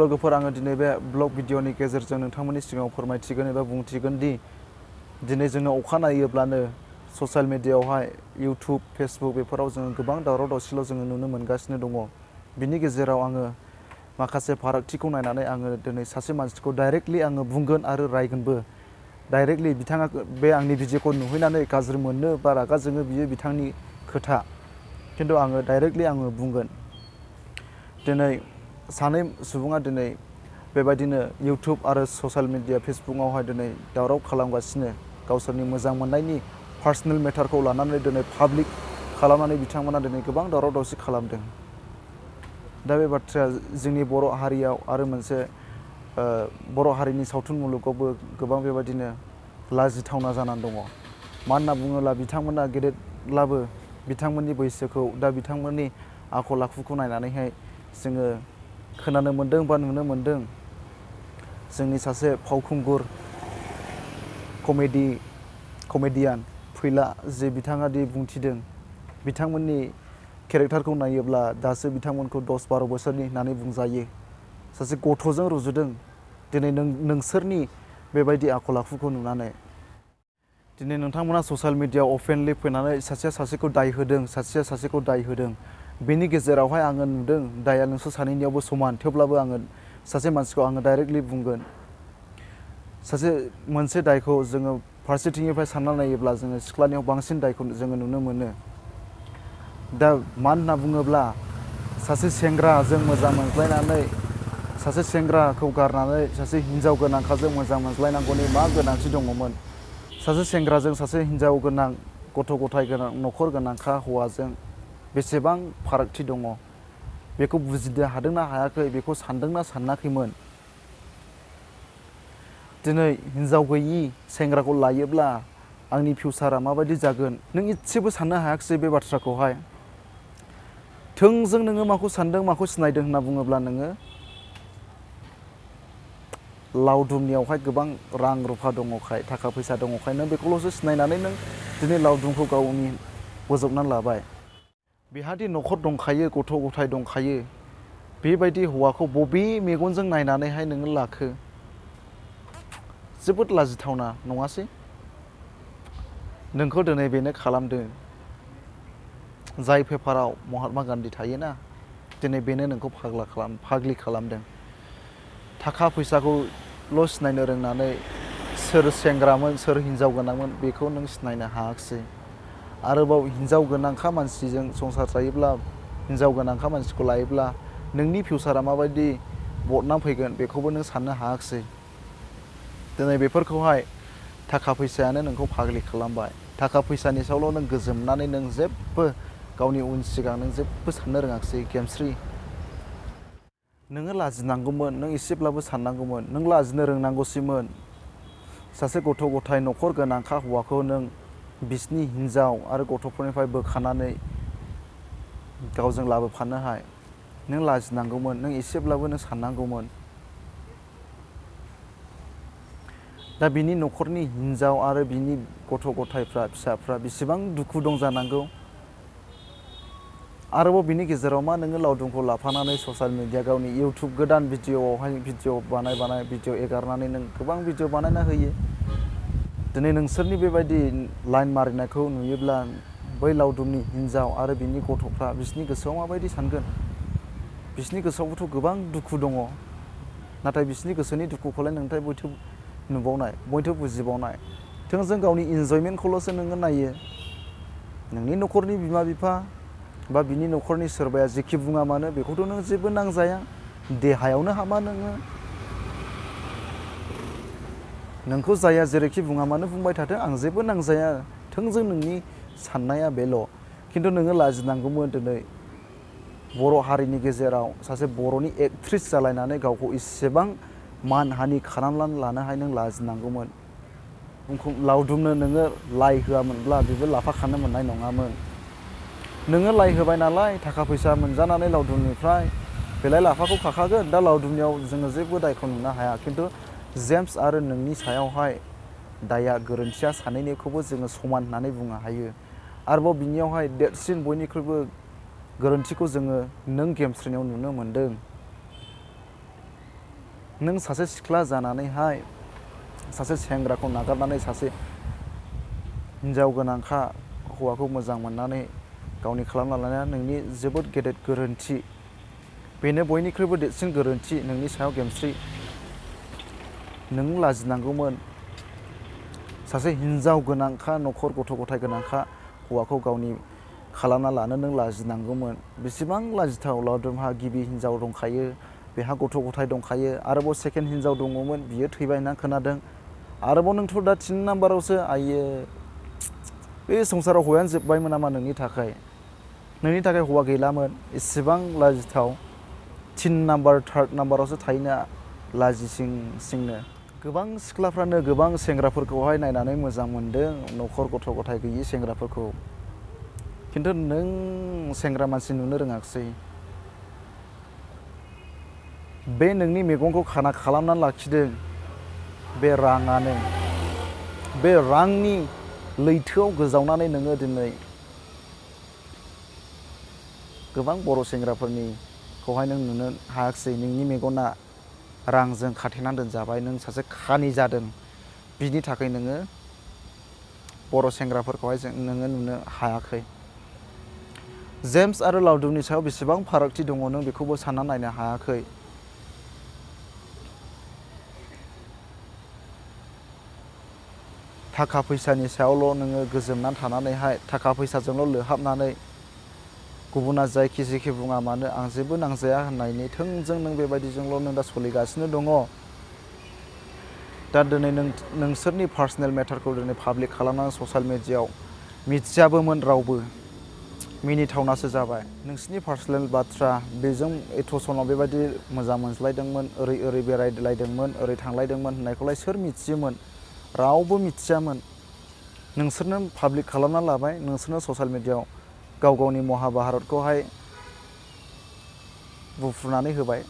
लोगोफोर आङो दिनै बे ब्लग भिडिअनि गेजेरजों नोंथांमोननि सिगाङाव फोरमायथिगोन एबा बुंथिगोन दि दिनै जोङो अखा नायोब्लानो ससियेल मिडियायावहाय इउटुब फेसबुक बेफोराव जोङो गोबां दावराव दावसिल' जोङो नुनो मोनगासिनो दङ। बिनि गेजेराव आङो माखासे फारागथिखौ नायनानै आङो दिनै सासे मानसिखौ डाइरेक्टलि आङो बुंगोन आरो रायगोनबो। डाइरेक्टलि बिथाङा बे आंनि भिडिअखौ नुहैनानै गाज्रि मोननो बा रागा जोङो बियो बिथांनि खोथा, खिन्थु आङो डाइरेक्टलि आङो बुंगोन। दिनै सानै सुबुङा दिनै बेबायदिनो इउटुब आरो ससियेल मिडिया फेसबुकआवहाय दिनै दावराव खालामगासिनो गावसोरनि मोजां मोननायनि पार्सनेल मेटारखौ लानानै दिनै पाब्लिक खालामनानै बिथांमोना दिनै गोबां दावराव दावसि खालामदों। दा बे बाथ्राया जोंनि बर' हारियाव आरो मोनसे बर' हारिनि सावथुन मुलुगावबो गोबां बेबायदिनो लाजिथावना जानानै दङ। मानो होनना बुङोब्ला बिथांमोना गेदेरब्लाबो बिथांमोननि बैसोखौ दा बिथांमोननि आखल आखुखौ नायनानैहाय जोङो खोनानो मोन्दों बा नुनो मोन्दों जोंनि सासे फावखुंगुर कमेडियान फैला जे बिथाङा दि बुंथिदों बिथांमोननि केरेक्टारखौ नायोब्ला दासो बिथांमोनखौ 10-12 बोसोरनि होननानै बुंजायो। सासे गथ'जों रुजुदों दिनै नोंसोरनि बेबायदि आखल आखुखौ नुनानै। दिनै नोंथांमोना ससियेल मिडियायाव अपेनलि फैनानै सासेया सासेखौ दाय होदों, सासेया सासेखौ दाय होदों। बेनि गेजेरावहाय आङो नुदों दाया नोंसोर सानैनियावबो समान, थेवब्लाबो आङो सासे मानसिखौ आङो डाइरेक्टलि बुंगोन। मोनसे दायखौ जोङो फारसेथिंनिफ्राय सानना नायोब्ला जोङो सिख्लानियाव बांसिन दायखौ जोङो नुनो मोनो। दा मानो होनना बुङोब्ला सासे सेंग्राजों मोजां मोनज्लायनानै सासे सेंग्राखौ गारनानै सासे हिनजाव गोनांखाजों मोजां मोनज्लायनांगौनि मा गोनांथि दङमोन? सासे सेंग्राजों सासे हिनजाव गोनां गथ' गथाय गोनां न'खर गोनांखा हौवाजों बेसेबां फारागथि दङ? बेखौ बुजिनो हादोंना हायाखै? बेखौ सानदोंना सानाखैमोन? दिनै हिनजाव गैयि सेंग्राखौ लायोब्ला आंनि फिउचारा माबायदि जागोन? नों इसेबो साननो हायाखिसै बे बाथ्राखौहाय। थोंजों नोङो माखौ सानदों माखौ सिनायदों होनना बुङोब्ला नोङो लावदुमनियावहाय गोबां रां रुफा दङखाय, थाखा फैसा दङखाय नों बेखौल'सो सिनायनानै नों दिनै लावदुमखौ गावनि बोजबनानै लाबाय। बेहादि न'खर दंखायो, गथ' गथाय दंखायो, बेबायदि हौवाखौ बबे मेगनजों नायनानैहाय नोङो लाखो? जोबोद लाजिथावना नङासै? नोंखौ दिनै बेनो खालामदों। जाय पेपाराव महात्मा गान्धी थायोना, दिनै बेनो नोंखौ फाग्लि खालामदों। थाखा फैसाखौल' सिनायनो रोंनानै सोर सेंग्रामोन सोर हिनजाव गोनांमोन बेखौ नों सिनायनो हायाखिसै। आरोबाव हिनजाव गोनांखा मानसिजों संसार जायोब्ला, हिनजाव गोनांखा मानसिखौ लायोब्ला नोंनि फिउचारा माबायदि बदनाम फैगोन बेखौबो नों साननो हायाखिसै। दिनै बेफोरखौहाय थाखा फैसायानो नोंखौ फाग्लि खालामबाय। थाखा फैसानि सायावल' नों गोजोमनानै नों जेबो गावनि उन सिगां नों जेबो साननो रोङाखिसै गेमस्रि। नोङो लाजिनांगौमोन, नों एसेब्लाबो साननांगौमोन, नों लाजिनो रोंनांगौसैमोन। सासे गथ' गथाय न'खर गोनांखा हौवाखौ नों बिसिनि हिनजाव आरो गथ'फोरनिफ्राय बोखानानै गावजों लाबोफानोहाय नों लाजिनांगौमोन, नों एसेब्लाबो नों साननांगौमोन। दा बिनि न'खरनि हिनजाव आरो बिनि गथ' गथायफ्रा फिसाफ्रा बेसेबां दुखु दं जानांगौ। आरोबाव बिनि गेजेराव मा नोङो लावदुमखौ लाफानानै ससियेल मिडिया गावनि इउटुब गोदान भिडिअआवहाय भिडिअ बानाय भिडिअ एगारनानै नों गोबां भिडिअ बानायना होयो। दिनै नोंसोरनि बेबायदि लाइन मारिनायखौ नुयोब्ला बै लावदुमनि हिनजाव आरो बिनि गथ'फ्रा बिसिनि गोसोआव माबायदि सानगोन? बिसिनि गोसोआवबोथ' गोबां दुखु दङ। नाथाय बिसिनि गोसोनि दुखुखौलाय नोंथाय बयथो नुबावनाय, बयथो बुजिबावनाय? थोंजों गावनि इन्जयमेन्टखौल'सो नोङो नायो। नोंनि न'खरनि बिमा बिफा बा बिनि न'खरनि सोरबाया जेखि बुङा मानो बेखौथ' नों जेबो नांजाया। देहायावनो हामा नोङो। नोंखौ जाया जेरैखि बुङा मानो बुंबाय थाथों, आं जेबो नांजाया। थोंजों नोंनि साननाया बेल'। खिन्थु नोङो लाजिनांगौमोन दिनै बर' हारिनि गेजेराव सासे बर'नि एक्ट्रिस जालायनानै गावखौ इसेबां मान हानि खालामनानै लानोहाय नों लाजिनांगौमोन। लावदुमनो नोङो लाइ होआमोनब्ला बेबो लाफाखानो मोननाय नङामोन। नोङो लाइ होबाय नालाय थाखा फैसा मोनजानानै लावदुमनिफ्राय बेलाय लाफाखौ खाखागोन। दा लावदुमनियाव जोङो जेबो दायखौ नुनो हाया। खिन्थु जेम्स आरो नोंनि सायावहाय दाया गोरोन्थिया सानैनिखौबो जोङो समान होननानै बुंनो हायो। आरोबाव बिनियावहाय देरसिन बयनिख्रुइबो गोरोन्थिखौ जोङो नों गेमस्रिनियाव नुनो मोन्दों। नों सासे सिख्ला जानानैहाय सासे सेंग्राखौ नागारनानै सासे हिन्जाव गोनांखा हौवाखौ मोजां मोननानै गावनि खालामना लानाया नोंनि जोबोद गेदेर गोरोन्थि। बेनो बयनिख्रुइबो देरसिन गोरोन्थि नोंनि सायाव गेमस्रि। नों लाजिनांगौमोन। सासे हिन्जाव गोनांखा न'खर गथ' गथाय गोनांखा हौवाखौ गावनि खालामना लानो नों लाजिनांगौमोन। बेसेबां लाजिथाव लावदुमहा गिबि हिन्जाव दंखायो, बेहा गथ' गथाय दंखायो, आरोबाव सेकेन्ड हिन्जाव दङमोन बियो थैबाय होनना खोनादों। आरोबाव नोंथ' दा 3 नाम्बारावसो आयो। बे संसाराव हौवायानो जोब्बायमोन नामा नोंनि थाखाय? नोंनि थाखाय हौवा गैलामोन। एसेबां लाजिथाव 3 नाम्बार 3rd नाम्बारावसो थाहैनो लाजिसिंनो। गोबां सिख्लाफ्रानो गोबां सेंग्राफोरखौहाय नायनानै मोजां मोनदों, न'खर गथ' गथाय गैयि सेंग्राफोरखौ। खिन्थु नों सेंग्रा मानसि नुनो रोङाखिसै। बे नोंनि मेगनखौ खाना खालामनानै लाखिदों बे राङानो। बे रांनि लैथोआव गोजावनानै नोङो दिनै गोबां बर' सेंग्राफोरनिखौहाय नों नुनो हायाखिसै। नोंनि मेगना रांजों खाथेनानै दोनजाबाय। नों सासे खानि जादों। बिनि थाखाय नोङो बर' सेंग्राफोरखौहाय नोङो नुनो हायाखै। जेम्स आरो लावदुमनि सायाव बेसेबां फारागथि दङ नों बेखौबो सानना नायनो हायाखै। थाखा फैसानि सायावल' नोङो गोजोमनानै थानानैहाय थाखा फैसाजोंल' लोहाबनानै गुबुना जायखि जेखि बुङा मानो आं जेबो नांजाया होननायनि थोंजों नों बेबायदिजोंल' नों दा सोलिगासिनो दङ। दा दिनै नोंसोरनि पार्सनेल मेटारखौ दिनै पाब्लिक खालामनानै ससियेल मिडियायाव मिथियाबोमोन रावबो। मिनिथावनासो जाबाय। नोंसिनि पार्सनेल बाथ्रा बेजों एथ' सनाव बेबायदि मोजां मोनज्लायदोंमोन, ओरै बेरायलायदोंमोन, ओरै थांलायदोंमोन होननायखौलाय सोर मिथियोमोन? रावबो मिथियामोन। नोंसोरनो पाब्लिक खालामना लाबाय। नोंसोरनो ससियेल मिडियायाव गाव गावनि महाभारतखौहाय बुफ्रुनानै होबाय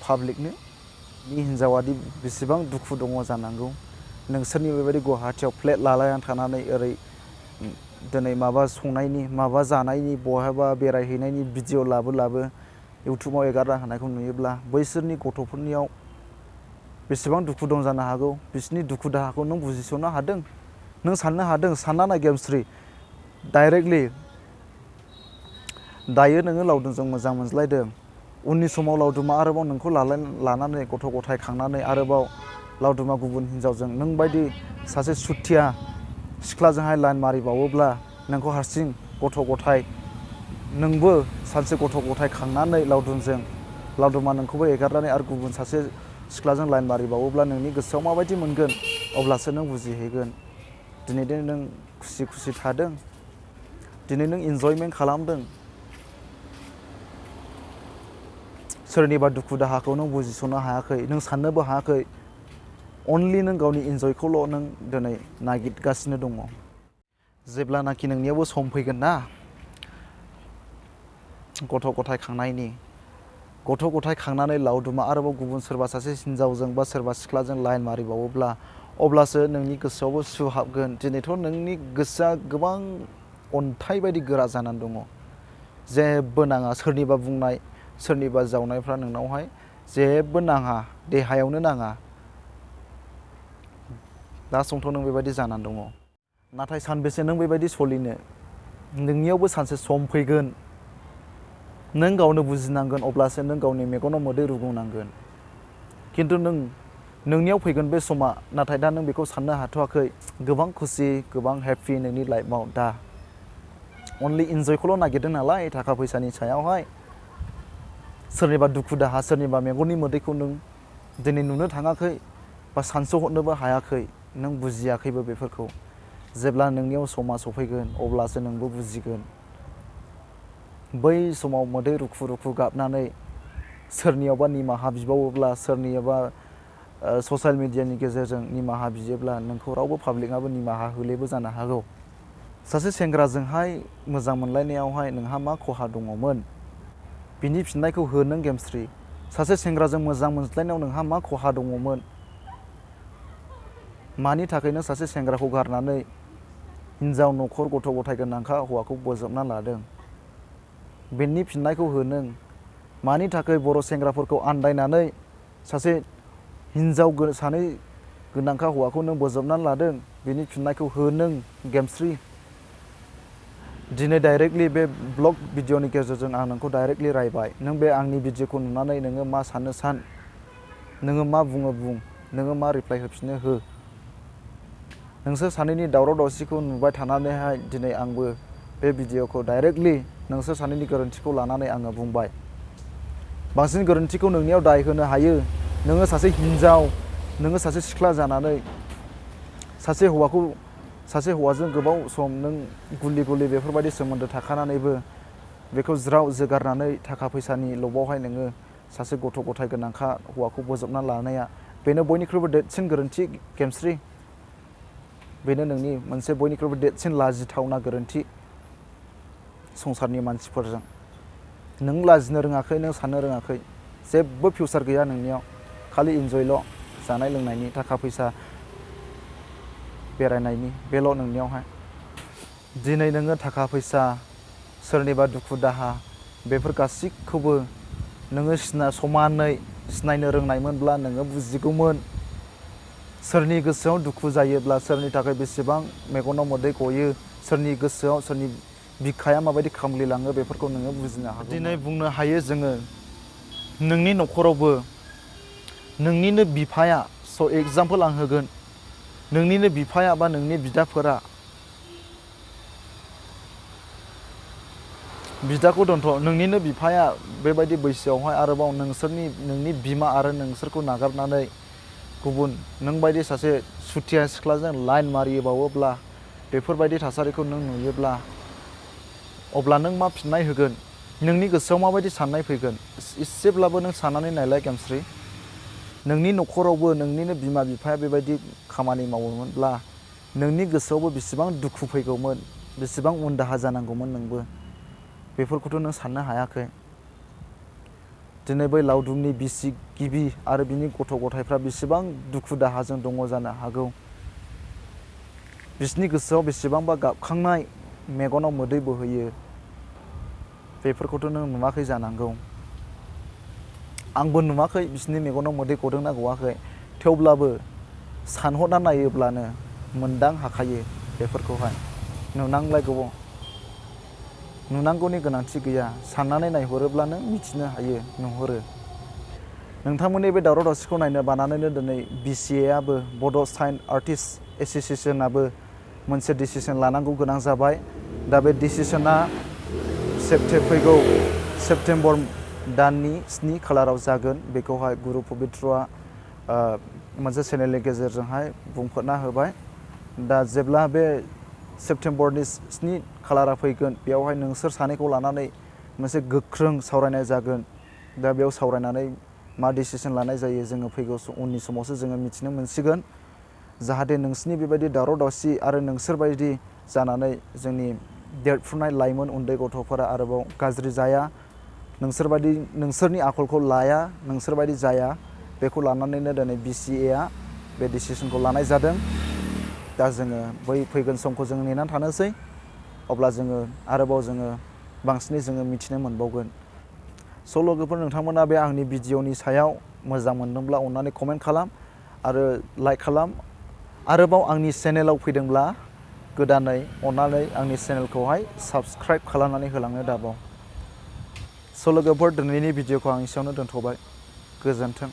पाब्लिकनो। नि हिन्जावादि बेसेबां दुखु दङ जानांगौ। नोंसोरनि बेबायदि गुवाहाटियाव फ्लेट लालायनानै थानानै ओरै दिनै माबा संनायनि माबा जानायनि बहाबा बेरायहैनायनि भिडिअ लाबो इउटुबाव एगारना होनायखौ नुयोब्ला बैसोरनि गथ'फोरनियाव बेसेबां दुखु दं जानो हागौ। बिसोरनि दुखु दाहाखौ नों बुजिस'नो हादों? नों साननो हादों? सानना नाय गेमस्रि। डाइरेक्टलि दायो नोङो लावदुमजों मोजां मोनज्लायदों। उननि समाव लावदुमा आरोबाव नोंखौ लानानै गथ' गथाय खांनानै आरोबाव लावदुमा गुबुन हिन्जावजों नों बायदि सासे सुथिया सिख्लाजोंहाय लाइन मारिबावोब्ला नोंखौ हारसिं गथ' गथाय नोंबो सानसे गथ' गथाय खांनानै लावदुमा नोंखौबो एगारनानै आरो गुबुन सासे सिख्लाजों लाइन मारिबावोब्ला नोंनि गोसोआव माबायदि मोनगोन? अब्लासो नों बुजिहैगोन। दिनै नों खुसि खुसि थादों। दिनै नों इन्जयमेन्ट खालामदों। सोरनिबा दुखु दाहाखौ नों बुजिस'नो हायाखै। नों साननोबो हायाखै। अनलि नों गावनि इन्जयखौल' नों दिनै नागिरगासिनो दङ। जेब्लानाखि नोंनियावबो सम फैगोन ना गथ' गथाय खांनानै लावदुमा आरोबाव गुबुन सोरबा सासे हिन्जावजों बा सोरबा सिख्लाजों लाइन मारिबावोब्ला अब्लासो नोंनि गोसोआवबो सु हाबगोन। दिनैथ' नोंनि गोसोआ गोबां अन्थाइ बायदि गोरा जानानै दङ। जेबो नाङा सोरनिबा बुंनाय सोरनिबा जावनायफ्रा नोंनावहाय जेबो नाङा, देहायावनो नाङा। दा समथ' नों बेबायदि जानानै दङ। नाथाय सानबेसे नों बेबायदि सलिनो? नोंनियावबो सानसे सम फैगोन। नों गावनो बुजिनांगोन। अब्लासो नों गावनि मेगनाव मोदै रुगुंनांगोन। खिन्थु नोंनियाव फैगोन बे समा। नाथाय दा नों बेखौ साननो हाथ'वाखै। गोबां खुसि गोबां हेपि नोंनि लाइफआव दा। अनलि इन्जयखौल' नागिरदों नालाय थाखा फैसानि सायावहाय। सोरनिबा दुखु दाहा सोरनिबा मेगननि मोदैखौ नों दिनै नुनो थाङाखै बा सानस'हरनोबो हायाखै। नों बुजियाखैबो बेफोरखौ। जेब्ला नोंनियाव समा सफैगोन अब्लासो नोंबो बुजिगोन। बै समाव मोदै रुखु रुखु गाबनानै सोरनियावबा निमाहा बिबावोब्ला सोरनियावबा ससियेल मिडियानि गेजेरजों निमाहा बियोब्ला नोंखौ रावबो पाब्लिकआबो निमाहा होलेबो जानो हागौ। सासे सेंग्राजोंहाय मोजां मोनलायनायावहाय नोंहा मा खहा दङमोन? बिनि फिननायखौ हो नों गेमस्रि। सासे सेंग्राजों मोजां मोनज्लायनायाव नोंहा मा खहा दङमोन? मानि थाखाय नों सासे सेंग्राखौ गारनानै हिन्जाव न'खर गथ' गथाय गोनांखा हौवाखौ बोजबना लादों? बेनि फिननायखौ हो नों। मानि थाखाय बर' सेंग्राफोरखौ आन्दायनानै सासे हिन्जाव सानै गोनांखा हौवाखौ नों बोजबनानै लादों बिनि फिननायखौ हो नों गेमस्रि दिनै डाइरेक्टलि बे ब्लग भिडिअनि गेजेरजों आं नोंखौ डाइरेक्टलि रायबाय नों बे आंनि भिडिअखौ नुनानै नोङो मा सानो सान नोङो मा बुङो बुं नोङो मा रिप्लाइ होफिनो हो नोंसोर सानैनि दावराव दावसिखौ नुबाय थानानैहाय दिनै आंबो बे भिडिअखौ डाइरेक्टलि नोंसोर सानैनि गोरोन्थिखौ लानानै आङो बुंबाय बांसिन गोरोन्थिखौ नोंनियाव दाय होनो हायो नोङो सासे हिन्जाव नोङो सासे सिख्ला जानानै सासे हौवाजों गोबाव सम नों गुलि बेफोरबायदि सोमोन्दो थाखानानैबो बेखौ ज्राव जोगारनानै थाखा फैसानि लबावहाय नोङो सासे गथ' गथाय गोनांखा हौवाखौ बोजबना लानाया बेनो बयनिख्रुइबो देरसिन गोरोन्थि गेमस्रि बेनो नोंनि मोनसे बयनिख्रुइबो देरसिन लाजिथावना गोरोन्थि संसारनि मानसिफोरजों नों लाजिनो रोङाखै नों साननो रोङाखै जेबो फिउचार गैया नोंनियाव खालि इन्जयल' जानाय लोंनायनि थाखा फैसा बेरायनायनि बेल' नोंनियावहाय दिनै नोङो थाखा फैसा सोरनिबा दुखु दाहा बेफोर गासैखौबो नोङो समानै सिनायनो रोंनायमोनब्ला नोङो बुजिगौमोन सोरनि गोसोआव दुखु जायोब्ला सोरनि थाखाय बेसेबां मेगनाव मोदै गयो सोरनि गोसोआव सोरनि बिखाया माबायदि खामग्लिलाङो बेफोरखौ नोङो बुजिनो हागौ दिनै बुंनो हायो जोङो नोंनि न'खरावबो नोंनिनो बिफाया एग्जाम्पल आं होगोन नोंनिनो बिफाया बा नोंनि बिदाखौ दोनथ' नोंनिनो बिफाया बेबायदि बैसोआवहाय आरोबाव नोंनि बिमा आरो नोंसोरखौ नागारनानै गुबुन नोंबायदि सासे सुथिया सिख्लाजों लाइन मारिबावोब्ला बेफोरबायदि थासारिखौ नों नुयोब्ला अब्ला नों मा फिननाय होगोन नोंनि गोसोआव माबायदि साननाय फैगोन एसेब्लाबो नों साननानै नायलाय गेमस्रि नोंनि न'खरावबो नोंनिनो बिमा बिफाया बेबायदि खामानि मावोमोनब्ला नोंनि गोसोआवबो बेसेबां दुखु फैगौमोन बेसेबां उन दाहा जानांगौमोन नोंबो बेफोरखौथ' नों साननो हायाखै दिनै बै लावदुमनि बिसि गिबि आरो बिनि गथ' गथायफ्रा बेसेबां दुखु दाहाजों दङ जानो हागौ बिसोरनि गोसोआव बेसेबांबा गाबखांनाय मेगनाव मोदै बोहैयो बेफोरखौथ' नों नुवाखै जानांगौ आंबो नुवाखै बिसोरनि मेगनाव मोदै गदोंना गवाखै थेवब्लाबो सानहरना नायोब्लानो मोनदां हाखायो बेफोरखौहाय नुनांगौनि गोनांथि गैया साननानै नायहरोब्लानो मिथिनो हायो नुहुरो नोंथांमोननि बे दावराव दावसिखौ नायनो बानानैनो दिनै BCAआबो बड' साइन आर्टिस्ट एस'सिएसनाबो मोनसे डिसिसन लानांगौ गोनां जाबाय दा बे डिसिसना फैगौ सेप्तेम्बर दाननि 7 खालाराव जागोन बेखौहाय गुरु पबित्रआ मोनसे चेनेलनि गेजेरजोंहाय बुंफोरना होबाय दा जेब्ला बे सेप्तेम्बरनि 7 खालारा फैगोन बेयावहाय नोंसोर सानैखौ लानानै मोनसे गोख्रों सावरायनाय जागोन दा बेयाव सावरायनानै मा डिसिसन लानाय जायो जोङो फैगौ उननि समावसो जोङो मिथिनो मोनसिगोन जाहाथे नोंसोरनि बेबायदि दावराव दावसि आरो नोंसोरबायदि जानानै जोंनि देरफुनाय लाइमोन उन्दै गथ'फोरा आरोबाव गाज्रि जाया नोंसोरनि आखलखौ लाया नोंसोरबायदि जाया बेखौ लानानैनो दिनै BCAआ बे डिसिसनखौ लानाय जादों दा जोङो बै फैगोन समखौ जों नेनानै थानोसै अब्ला जोङो आरोबाव बांसिनै जोङो मिथिनो मोनबावगोन स' लोगोफोर नोंथांमोना बे आंनि भिडिअनि सायाव मोजां मोनदोंब्ला अननानै कमेन्ट खालाम आरो लाइक खालाम आरोबाव आंनि चेनेलाव फैदोंब्ला गोदानै अननानै आंनि चेनेलखौहाय साबस्क्राइब खालामनानै होलांनो दाबाव स' लोगोफोर दिनैनि भिडिअखौ आं एसेयावनो दोनथ'बाय गोजोन्थों